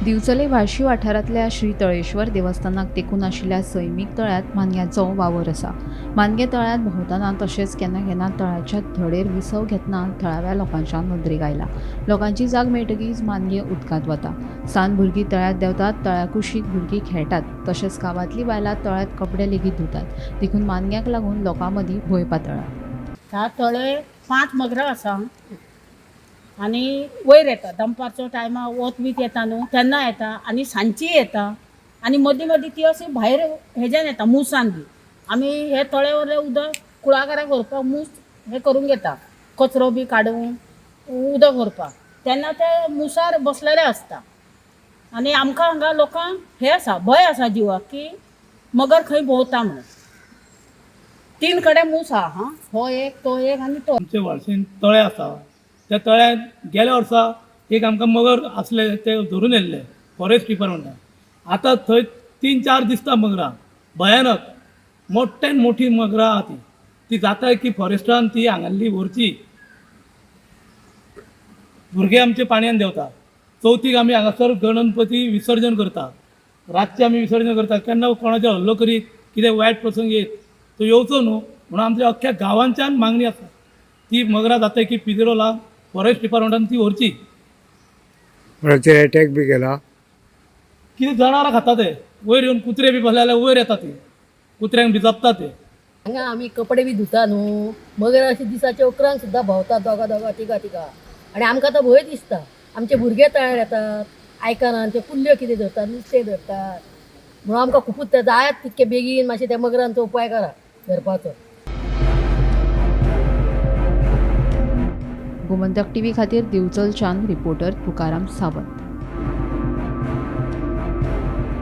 दिवचले वाशी वाठारांतल्या श्री तळेश्वर देवस्थानाक तेंकून आशिल्ल्या सैमीक तळ्यांत मानग्यांचो वावर आसा. मानगें तळ्यांत भोंवतना तशेंच केन्ना केन्ना तळ्याच्या धडेर विसव घेतना थळाव्या लोकांच्या नदरेक आयला. लोकांची जाग मेळटकीच मानगें उदकांत वता. सान भुरगीं तळ्यांत देंवतात, तळ्या कुशीक भुरगीं खेळटात, तशेंच गांवांतलीं बायलां तळ्यांत कपडे लेगीत धुतात. देखून मानग्यांक लागून लोकां मदीं भंय पातळ्ळा. ह्या तळे 5 मगरां आसा आनी वयर येता दनपारचो टायमा वत बीत येता न्हू तेन्ना येता आनी सांजची येता आनी मदीं मदीं ती अशी भायर हेज्यान येता मुसान बी. आमी हे तळे वयलें उदक कुळागराक व्हरपाक मूस हें करूंक येता, कचरो बी काडून उदक व्हरपाक, तेन्ना ते मुसार बसलेले आसता आनी आमकां हांगा लोकांक हें आसा, भंय आसा जिवाक की मगर खंय भोंवता म्हणून. 3 कडेन मूस आहा, हां, हो एक, तो एक आनी तो. आमचे वार्शीन तळें आसा, त्या तळ्यांत गेल्या वर्सा एक आमकां मगर आसले ते धरून येयल्ले फॉरेस्ट डिपार्टमेंटान. आतां थंय 3-4 दिसता मगरां, भयानक मोठ्यान मोठी मगरां आहा ती. ती जाताय की फॉरेस्टान ती हांगासरली व्हरची. भुरगे आमचे पाणयान देंवता. चवथीक आमी हांगासर गणपती विसर्जन करता, रातचें आमी विसर्जन करता. केन्ना कोणाचेर हल्लो करीत कितें वायट प्रसंग येत तो येवचो न्हू म्हणून आमच्या अख्ख्या गांवांच्यान मागणी आसा ती मगरां जाता की पिंजरो लावन फॉरेस्ट डिपार्टमेंटान ती व्हरची. कोणाचेर अटॅक बी केला? कितें जनावरां खाता ते वयर येवन, कुत्रे बी बसले जाल्यार वयर येता ती, कुत्र्यांक बी जपता ते. हांगा आमी कपडे बी धुता न्हू, मगर अशे दिसाचे 11 सुद्दां भोंवतात दोगां दोगां तिगां तिगां आनी आमकां तो भंय दिसता. आमचे भुरगे तळ्यार येतात, आयकना, ते कुल्ल्यो कितें धरतात, नुस्तें धरतात, म्हणून आमकां खुपूच ते जायात तितके बेगीन मातशें त्या मगरांचो उपाय करा धरपाचो. गोमंतक टीव्ही खातीर दिवचलच्यान रिपोर्टर तुकाराम सावंत.